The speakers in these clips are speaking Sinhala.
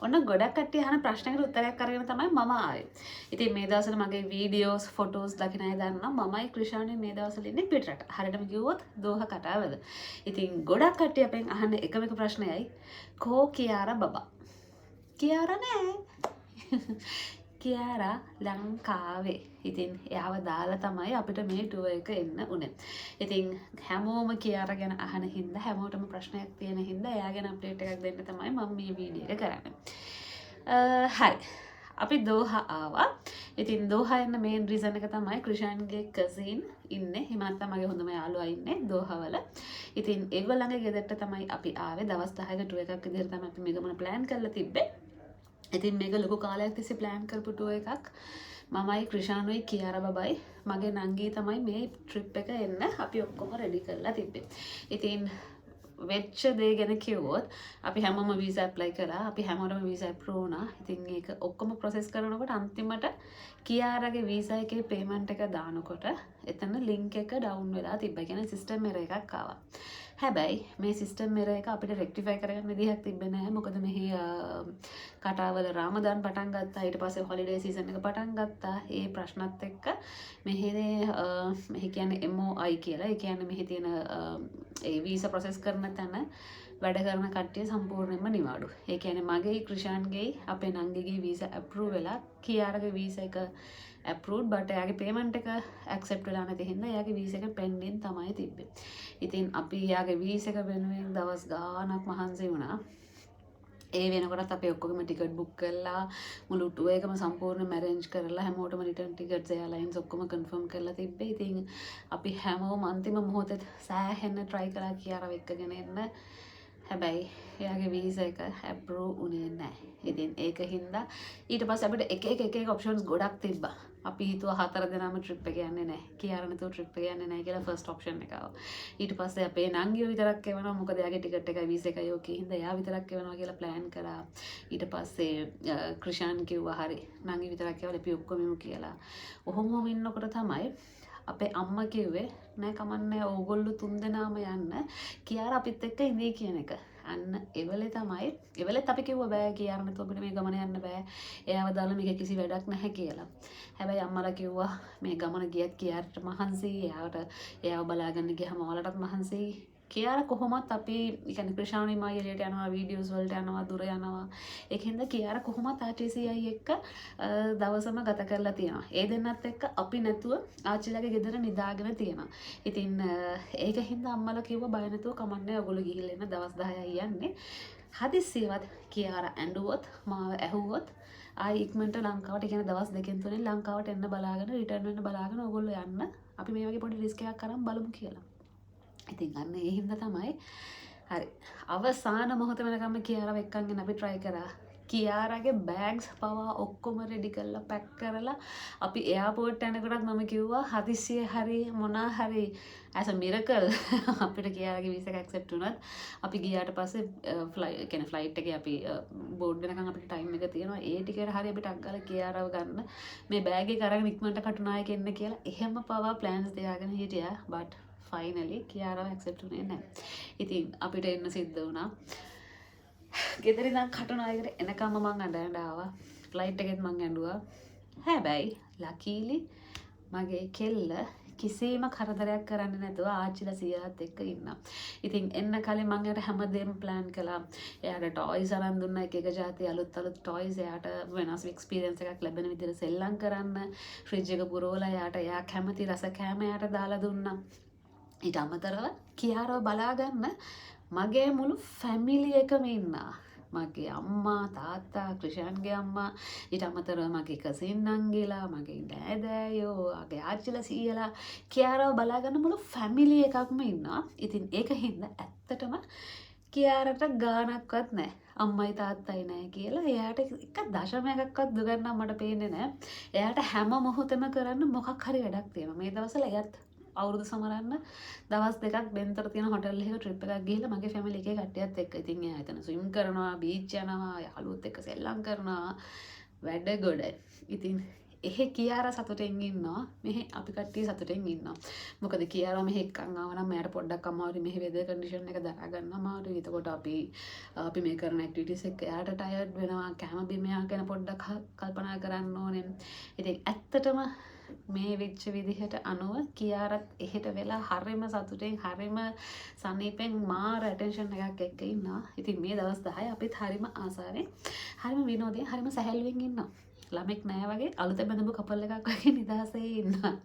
ඔන්න ගොඩක් කට්ටිය අහන ප්‍රශ්නයකට උත්තරයක් අරගෙන තමයි මම ආවේ. ඉතින් මේ දවස්වල මගේ වීඩියෝස්, ෆොටෝස් දකින අය දන්නවා මමයි ක්‍රිෂානුයි මේ දවස්වල ඉන්නේ පිටරට. හරියටම කිව්වොත් දෝහා කටාර්වල. ඉතින් ගොඩක් කට්ටිය අපෙන් අහන එකම එක ප්‍රශ්නයයි, කෝ කියාරා බබා? කියාරා නෑ. කියාරා ලංකාවේ. ඉතින් එයාව දාලා තමයි අපිට මේ ටුවර් එක එන්න උනේ. ඉතින් හැමෝම කියාරා ගැන අහන හින්දා, හැමෝටම ප්‍රශ්නයක් තියෙන හින්දා, එයා ගැන අප්ඩේට් එකක් දෙන්න තමයි මම මේ වීඩියෝ එක කරන්නේ. හරි. අපි දෝහා ආවා. ඉතින් දෝහා එන්න මේන් රීසන් එක තමයි ක්‍රිෂාන්ගේ කසින් ඉන්නේ. එහෙම නැත්නම් මගේ හොඳම යාළුවා ඉන්නේ දෝහාවල. ඉතින් ඒගොල්ලන්ගේ ගෙදරට තමයි අපි ආවේ. දවස් 10ක ටුවර් එකක් විදිහට තමයි අපි මේ ගමන ප්ලෑන් කරලා තිබ්බේ. ඉතින් මේක ලොකු කාලයක් තිස්සේ ප්ලෑන් කරපු ටුවර් එකක්. මමයි ක්‍රිෂානුයි කියාරා බබයි මගේ නංගී තමයි මේ ට්‍රිප් එක එන්න අපි ඔක්කොම රෙඩි කරලා තිබ්බේ. ඉතින් වෙච්ච දේ ගැන කිව්වොත්, අපි හැමෝම වීසා ඇප්ලයි කරා. අපි හැමෝටම වීසා ඇප්‍රූව් වුණා. ඉතින් ඒක ඔක්කොම ප්‍රොසෙස් කරනකොට අන්තිමට කියාරාගේ වීසා එකේ පේමන්ට් එක දානකොට එතන ලින්ක් එක ඩවුන් වෙලා තිබ්බා. ඒ කියන්නේ සිස්ටම් එරර් එකක් ආවා. හැබැයි මේ සිස්ටම් එරර් එක අපිට රෙක්ටිෆයි කරගන්න විදිහක් තිබ්බේ නැහැ. මොකද මෙහි කටාර්වල රාමදාන් පටන් ගත්තා. ඊට පස්සේ හොලිඩේ සීසන් එක පටන් ගත්තා. ඒ ප්‍රශ්නත් එක්ක මෙහි මෙහි කියන්නේ MOI කියලා. ඒ කියන්නේ මෙහි තියෙන ඒ වීසා ප්‍රොසෙස් කරන තැන වැඩ කරන කට්ටිය සම්පූර්ණයෙන්ම නිවාඩු. ඒ කියන්නේ මගේ, ක්‍රිෂාන්ගේ, අපේ නංගිගේ වීසා ඇප්‍රූව් වෙලා, කියාරගේ වීසා එක ඇප්‍රූව්ඩ්, බට් එයාගේ පේමන්ට් එක ඇක්සෙප්ට් වෙලා නැති හින්දා එයාගේ වීසා එක පෙන්ඩින් තමයි තිබ්බේ. ඉතින් අපි එයාගේ වීසා එක වෙනුවෙන් දවස් ගාණක් මහන්සි වුණා. ඒ වෙනකොටත් අපි ඔක්කොගේම ටිකට් බුක් කරලා, මුළු ටුවර් එකම සම්පූර්ණයෙන්ම ඇරේන්ජ් කරලා, හැමෝටම රිටර්න් ටිකට්ස්, එයාලයින්ස් ඔක්කොම කන්ෆර්ම් කරලා තිබ්බේ. ඉතින් අපි හැමෝම අන්තිම මොහොතේ සෑහෙන්න try කරා කියාරව එක්කගෙන එන්න. හැබැයි එයාගේ වීසා එක ඇප්‍රූව් වුණේ නැහැ. ඉතින් ඒක හින්දා ඊට පස්සේ අපිට එක එක එක එක ඔප්ෂන්ස් ගොඩක් තිබ්බා. අපි හිතුවා හතර දෙනාම ට්‍රිප් එක යන්නේ නැහැ. කියාර නැතුව ට්‍රිප් එක යන්නේ නැහැ කියලා ෆස්ට් ඔප්ෂන් එක ආවා. ඊට පස්සේ අපේ නංගිව විතරක් එවනවා, මොකද එයාගේ ටිකට් එකයි වීසා එකයි ඕකේ හින්දා එයා විතරක් එවනවා කියලා ප්ලෑන් කරා. ඊට පස්සේ ක්‍රිෂාන් කිව්වා හරි, නංගි විතරක් එවලා අපි ඔක්කොම එමු කියලා. ඔහොම ඔහොම ඉන්නකොට තමයි අපේ අම්මා කිව්වේ, නෑ කමක් නෑ, ඕගොල්ලෝ තුන් දෙනාම යන්න, කියාර අපිත් එක්ක ඉඳී කියන එක. අන්න එවෙලේ තමයි, එවෙලෙත් අපි කිව්වා බෑ, කියාර නැතුව අපිට මේ ගමන යන්න බෑ. එයාව දාලා මේක කිසි වැඩක් නැහැ කියලා. හැබැයි අම්මලා කිව්වා මේ ගමන ගියත් කියාරට මහන්සි, එයාට එයාව බලාගන්න ගියාම ඔයාලටත් මහන්සි. කියාර කොහොමත් අපි ඒ කියන්නේ ක්‍රිෂානි මයි එළියට යනවා, වීඩියෝස් වලට යනවා, දුර යනවා. ඒක හින්දා කියාර කොහොමත් ආච්චි එක්ක දවසම ගත කරලා තියෙනවා. ඒ දෙන්නත් එක්ක අපි නැතුව ආච්චිලාගේ ගෙදර නිදාගෙන තියෙනවා. ඉතින් ඒක හින්දා අම්මලා කිව්වා බය නැතුව කමක් නෑ, ඔයගොල්ලෝ ගිහිල්ලා එන්න, දවස් 10යි යන්නේ. හදිස්සියවත් කියාර ඇඬුවොත්, මාව ඇහුවොත්, ආයි ඉක්මනට ලංකාවට, ඒ කියන්නේ දවස් 2න් 3න් ලංකාවට එන්න බලාගෙන, රිටර්න් වෙන්න බලාගෙන ඔයගොල්ලෝ යන්න. අපි මේ වගේ පොඩි රිස්ක් එකක් අරන් බලමු කියලා. ඉතින් අන්න ඒ හින්දා තමයි හරි අවසාන මොහොත වෙනකම්ම කියාරව එක්කන් ගෙන අපි try කරා. කියාරගේ බෑග්ස් පවා ඔක්කොම රෙඩි කරලා, පැක් කරලා අපි එයාපෝට් යනකොටත් මම කිව්වා හදිස්සියේ හරි මොනා හරි ඇස් අ මිරකල් අපිට කියාරගේ වීසා එක ඇක්සෙප්ට් වුණත්, අපි ගියාට පස්සේ ෆ්ලයි කියන්නේ ෆ්ලයිට් එකේ අපි බෝඩ් වෙනකන් අපිට ටයිම් එක තියෙනවා, ඒ ටිකට හරි අපි ටක් ගාලා කියාරව ගන්න මේ බෑග් එක අරගෙන ඉක්මනට කටුනායක එන්න කියලා එහෙම පවා ප්ලෑන්ස් තියාගෙන හිටියා. බට් ෆයිනලි කියාරව ඇක්සෙප්ට් වුණේ නැහැ. ඉතින් අපිට එන්න සිද්ධ වුණා. ගෙදර ඉඳන් කටුනායකට එනකම්ම මං අඬ අඬ ආවා. ෆ්ලයිට් එකෙත් මං ඇඬුවා. හැබැයි ලකීලි මගේ කෙල්ල කිසිම කරදරයක් කරන්නේ නැතුව ආච්චිලා සීයාත් එක්ක ඉන්නවා. ඉතින් එන්න කලින් මං එයාට හැමදේම ප්ලෑන් කළා. එයාට ටොයිස් අරන් දුන්නා, එක එක ජාති අලුත් අලුත් ටොයිස්, එයාට වෙනස් එක්ස්පීරියන්ස් එකක් ලැබෙන විදිහට සෙල්ලම් කරන්න. ෆ්‍රිජ් එක පුරවලා එයාට එයා කැමති රස කෑම එයාට දාලා දුන්නා. ඊට අමතරව කියාරව බලාගන්න මගේ මුළු ෆැමිලි එකම ඉන්නා. මගේ අම්මා, තාත්තා, ක්‍රිෂාන්ගේ අම්මා, ඊට අමතරව මගේ කසින් නංගිලා, මගේ නෑදෑයෝ, මගේ ආච්චිලා සීයලා, කියාරව බලාගන්න මුළු ෆැමිලි එකක්ම ඉන්නවා. ඉතින් ඒක හින්දා ඇත්තටම කියාරට ගානක්වත් නෑ. අම්මයි තාත්තයි නෑ කියලා එයාට එක දශමයක්වත් දුකක් නම් මට පේන්නේ නෑ. එයාට හැම මොහොතෙම කරන්න මොකක් හරි වැඩක් තියෙනවා. මේ දවස්වල එයත් අවුරුදු සමරන්න දවස් 2ක් බෙන්තර තියෙන හොටෙල් එකක ට්‍රිප් එකක් ගිහිල්ලා මගේ ෆැමිලි එකේ කට්ටියත් එක්ක. ඉතින් එයා එතන ස්විම් කරනවා, බීච් යනවා, යාළුවොත් එක්ක සෙල්ලම් කරනවා, වැඩ ගොඩ. ඉතින් එහෙ කියාරා සතුටෙන් ඉන්නවා, මෙහෙ අපි කට්ටිය සතුටෙන් ඉන්නවා. මොකද කියාරා මෙහෙ එක්කන් ආව නම් එයාට පොඩ්ඩක් අමාරුයි, මෙහෙ වෙදර් කන්ඩිෂන් එක දරා ගන්න අමාරුයි. එතකොට අපි අපි මේ කරන ඇක්ටිවිටීස් එක්ක එයාට ටයර්ඩ් වෙනවා. කැම බීම එයා ගැන පොඩ්ඩක් කල්පනා කරන්න ඕනේ. ඉතින් ඇත්තටම මේ වෙච්ච විදිහට අනුව කියාරත් එහෙට වෙලා හරිම සතුටෙන්, හරිම සනීපෙන්, මාර ඇටෙන්ෂන් එකක් එක්ක ඉන්නවා. ඉතින් මේ දවස් 10 අපිත් හරිම ආසාවෙන්, හරිම විනෝදයෙන්, හරිම සැහැල්ලුවෙන් ඉන්නවා. ළමෙක් නෑ වගේ, අලුත බැඳපු කපල් එකක් වගේ නිදහසේ ඉන්නවා.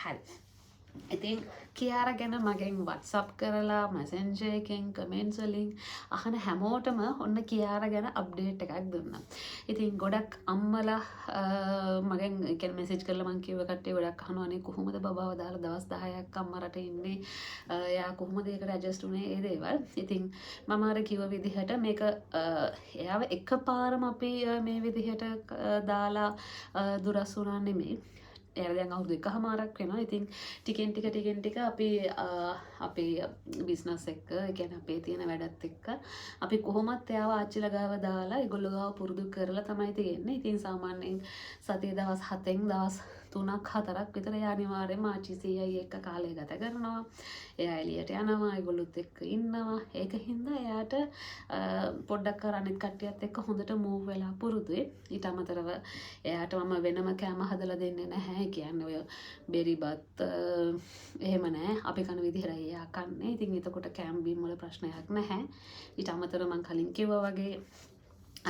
හරි. ඉතින් කියාර ගැන මගෙන් WhatsApp කරලා, මැසෙන්ජර් එකෙන්, කමෙන්ට්ස් වලින් අහන හැමෝටම ඔන්න කියාර ගැන අප්ඩේට් එකක් දුන්නා. ඉතින් ගොඩක් අම්මලා මගෙන් ඒ කියන්නේ මැසේජ් කරලා මං කිව්ව කට්ටිය ගොඩක් අහනවා, අනේ කොහොමද බබාව දාලා දවස් 10ක් අම්මා රටේ ඉන්නේ, එයා කොහොමද ඒකට ඇඩ්ජස්ට් වුනේ, ඒ දේවල්. ඉතින් මම අර කිව්ව විදිහට මේක එයාව එකපාරම අපි මේ විදිහට දාලා දුරස් වුණා නෙමෙයි. එයාට දැන් අවුරුදු එකහමාරක් වෙනවා. ඉතින් ටිකෙන් ටික ටිකෙන් ටික අපි අපේ බිස්නස් එක්ක, ඒ කියන්නේ අපේ තියෙන වැඩත් එක්ක අපි කොහොමත් එයාව ආච්චිලා ගාව දාලා ඒගොල්ලෝ ගාව පුරුදු කරලා තමයි තියෙන්නේ. ඉතින් සාමාන්‍යයෙන් සතිය දවස් 7න් දවස් 3ක් 4ක් විතර එයා අනිවාර්යයෙන්ම ආච්චි සීයයි එක්ක කාලය ගත කරනවා. එයා එළියට යනවා, ඒගොල්ලොත් එක්ක ඉන්නවා. ඒක හින්දා එයාට පොඩ්ඩක් අර අනිත් කට්ටියත් එක්ක හොඳට මූව් වෙලා පුරුදුයි. ඊට අමතරව එයාට මම වෙනම කෑම හදලා දෙන්නේ නැහැ. ඒ කියන්නේ ඔය බෙරි බත් එහෙම නෑ. අපි කන විදිහටයි එයා කන්නේ. ඉතින් එතකොට කෑම බීම වල ප්‍රශ්නයක් නැහැ. ඊට අමතරව මං කලින් කිව්වා වගේ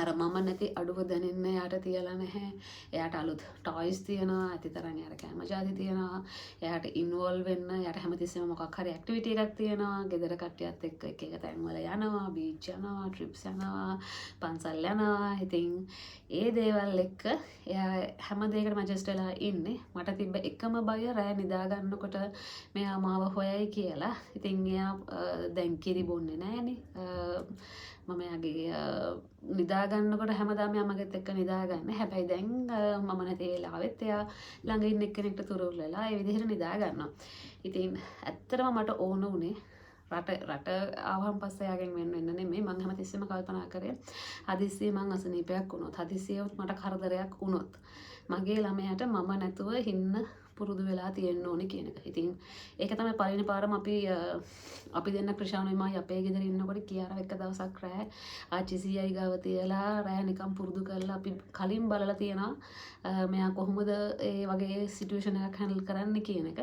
අර මම නැති අඩුව දැනෙන්න එයාට තියලා නැහැ. එයාට අලුත් ටොයිස් තියෙනවා, ඇති තරම් එයාට කෑම ජාති තියෙනවා. එයාට ඉන්වෝල්ව් වෙන්න, එයාට හැමතිස්සෙම මොකක් හරි ඇක්ටිවිටි එකක් තියෙනවා. ගෙදර කට්ටියත් එක්ක එක එක තැන්වල යනවා, බීච් යනවා, ට්‍රිප්ස් යනවා, පන්සල් යනවා. ඉතින් ඒ දේවල් එක්ක එයා හැම දෙයකටම ඇඩ්ජස්ට් වෙලා ඉන්නේ. මට තිබ්බ එකම බය රෑ නිදා ගන්නකොට මෙයා මාව හොයයි කියලා. ඉතින් එයා දැන් කිරි බොන්නේ නෑනේ. මම එයාගේ නිදා ගන්නකොට හැමදාම එයා මගෙත් එක්ක නිදාගන්නේ. හැබැයි දැන් මම නැති වෙලාවෙත් එයා ළඟ ඉන්න එක්කෙනෙක්ට තුරුල් වෙලා ඒ විදිහට නිදා ගන්නවා. ඉතින් ඇත්තටම මට ඕන වුණේ රට රට ආවහම පස්සේ එයාගෙන් වෙන් වෙන්න නෙමෙයි. මං හැමතිස්සෙම කල්පනා කරේ හදිස්සියේ මං අසනීපයක් වුණොත්, හදිස්සියෙවත් මට කරදරයක් වුණොත් මගේ ළමයාට මම නැතුව ඉන්න පුරුදු වෙලා තියෙන්න ඕනේ කියන එක. ඉතින් ඒක තමයි පළවෙනි පාරම අපි අපි දෙන්න ක්‍රිෂානුයි මයි අපේ ගෙදර ඉන්නකොට කියාරව එක දවසක් රෑ ආච්චි සීයයි ගාව තියලා රෑ නිකන් පුරුදු කරලා අපි කලින් බලලා තියෙනවා මෙයා කොහොමද ඒ වගේ සිටුේෂන් එකක් හැන්ඩල් කරන්නේ කියන එක.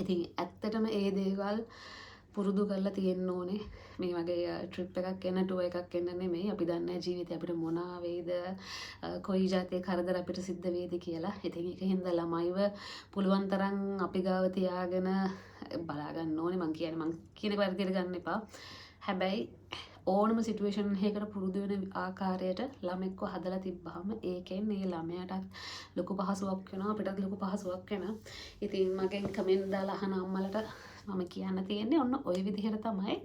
ඉතින් ඇත්තටම ඒ දේවල් පුරුදු කරලා තියෙන්න ඕනේ. මේ වගේ ට්‍රිප් එකක් එන්න, ටුවර් එකක් එන්න නෙමෙයි. අපි දන්නේ නැහැ ජීවිතේ අපිට මොනවා වෙයිද, කොයි ජාතියේ කරදර අපිට සිද්ධ වෙයිද කියලා. ඉතින් ඒක හින්දා ළමයිව පුළුවන් තරම් අපි ගාව තියාගෙන බලා ගන්න ඕනේ. මං කියන්නේ මං කියන එක වැරදියට ගන්න එපා. හැබැයි ඕනම සිටුේෂන් එකකට පුරුදු වෙන ආකාරයට ළමෙක්ව හදලා තිබ්බහම ඒකෙන් ඒ ළමයාටත් ලොකු පහසුවක් වෙනවා, අපිටත් ලොකු පහසුවක් වෙනවා. ඉතින් මගෙන් කමෙන්ට් දාලා අහන අම්මලට මම කියන්න තියෙන්නේ ඔන්න ඔය විදිහට තමයි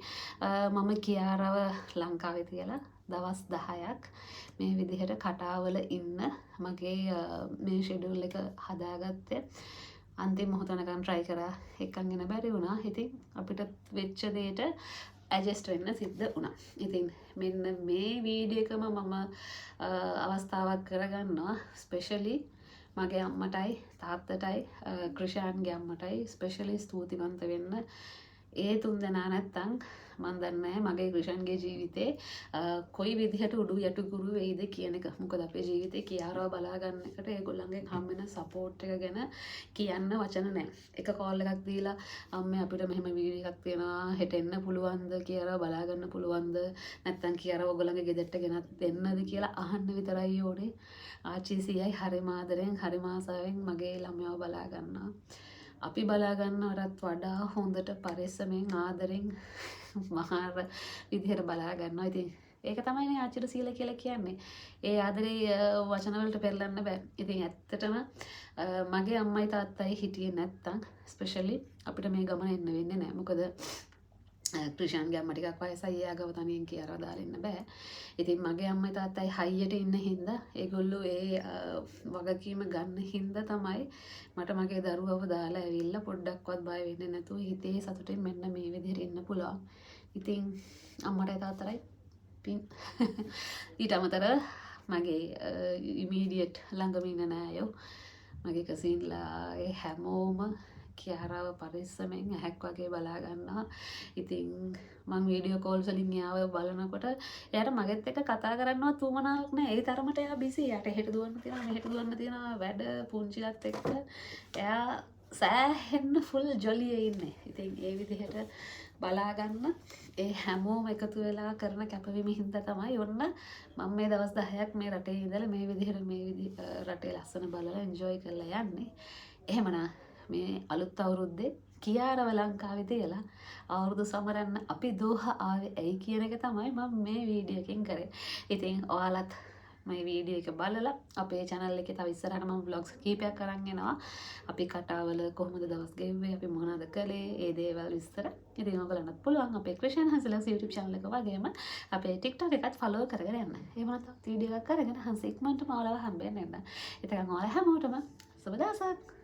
මම කියාරව ලංකාවේ තියලා දවස් 10ක් මේ විදිහට කටාවල ඉන්න මගේ මේ ෂෙඩියුල් එක හදාගත්තේ. අන්තිම මොහොත වෙනකන් ට්‍රයි කරා, එක්කන් එන්න බැරි වුණා. ඉතින් අපිට වෙච්ච දෙයට ඇඩ්ජස්ට් වෙන්න සිද්ධ වුණා. ඉතින් මෙන්න මේ වීඩියෝ එකම මම අවස්ථාවක් කරගන්නවා ස්පෙෂලි මගේ අම්මටයි තාත්තටයි ක්‍රිෂාන්ගේ අම්මටයි ස්පෙෂලි ස්තුතිවන්ත වෙන්න. ඒ තුන් දෙනා නැත්තම් මං දන්නේ නැහැ මගේ ක්‍රිෂාන්ගේ ජීවිතේ කොයි විදිහට උඩු යටිකුරු වෙයිද කියන එක. මොකද අපේ ජීවිතේ කියාරව බලා ගන්න එකට ඒගොල්ලන්ගෙන් හම් වෙන සපෝට් එක ගැන කියන්න වචන නැහැ. එක කෝල් එකක් දීලා අම්මේ අපිට මෙහෙම වීඩියෝ එකක් තියෙනවා, හෙට එන්න පුළුවන්ද, කියාරව බලා ගන්න පුළුවන්ද, නැත්තම් කියාරව ඔයගොල්ලන්ගේ ගෙදරට ගෙනත් දෙන්නද කියලා අහන්න විතරයි ඕනේ. ආච්චි සීයයි හරිම ආදරෙන් හරිම ආසාවෙන් මගේ ළමයාව බලා ගන්නවා. අපි බලා ගන්නවටත් වඩා හොඳට පරිස්සමෙන් ආදරෙන් මහාර විදිහට බලා ගන්නවා. ඉතින් ඒක තමයි නේ ආච්චිට සීලා කියලා කියන්නේ. ඒ ආදරේ වචන වලට පෙරලන්න බෑ. ඉතින් ඇත්තටම මගේ අම්මයි තාත්තයි හිටියේ නැත්තම් ස්පෙෂලි අපිට මේ ගමන එන්න වෙන්නේ නෑ. මොකද ක්‍රිෂාන්ගේ අම්මා ටිකක් වයසයි, එයා ගාව තනියෙන් කියාරව දාලා ඉන්න බෑ. ඉතින් මගේ අම්මයි තාත්තයි හයියට ඉන්න හින්දා, ඒගොල්ලෝ ඒ වගකීම ගන්න හින්දා තමයි මට මගේ දරුවව දාලා ඇවිල්ලා පොඩ්ඩක්වත් බය වෙන්නේ නැතුව හිතේ සතුටින් මෙන්න මේ විදිහට ඉන්න පුළුවන්. ඉතින් අම්මටයි තාත්තටයි පින්. ඊට අමතරව මගේ ඉමීඩියට් ළඟම ඉන්න නෑයෝ, මගේ කසින්ලා, ඒ හැමෝම කියාරාව පරිස්සමෙන් ඇහැක් වගේ බලා ගන්නවා. ඉතින් මං වීඩියෝ කෝල්ස් වලින් එයාව බලනකොට එයාට මගෙත් එක්ක කතා කරන්නවත් උවමනාවක් නෑ. ඒ තරමට එයා බිසි. එයාට එහෙට දුවන්න තියෙනවා, මෙහෙට දුවන්න තියෙනවා, වැඩ පුංචිලත් එක්ක එයා සෑහෙන්න ෆුල් ජොලියේ ඉන්නේ. ඉතින් ඒ විදිහට බලාගන්න ඒ හැමෝම එකතු වෙලා කරන කැපවීම හින්දා තමයි ඔන්න මම මේ දවස් 10ක් මේ රටේ ඉඳලා මේ විදිහට මේ රටේ ලස්සන බලලා එන්ජොයි කරලා යන්නේ. එහෙමනම් මේ අලුත් අවුරුද්දේ කියාරව ලංකාවේ තියලා අවුරුදු සමරන්න අපි දෝහා ආවේ ඇයි කියන එක තමයි මම මේ වීඩියෝ එකෙන් කරේ. ඉතින් ඔයාලත් මේ වීඩියෝ එක බලලා අපේ channel එකේ තව ඉස්සරහට මම vlogs කීපයක් අරන් එනවා. අපි කටාවල කොහොමද දවස් ගෙව්වේ, අපි මොනවද කළේ, ඒ දේවල් විස්තර. ඉතින් ඔයගොල්ලන්ටත් පුළුවන් අපේ ක්‍රිෂන් හංසලස් YouTube channel එක වගේම අපේ TikTok එකත් follow කරගෙන යන්න. එහෙම නැත්නම් වීඩියෝ එකක් අරගෙන හංස ඉක්මනටම ඔයාලව හම්බෙන්න එන්න. ඉතින් ඔයාලා හැමෝටම සුබ දවසක්.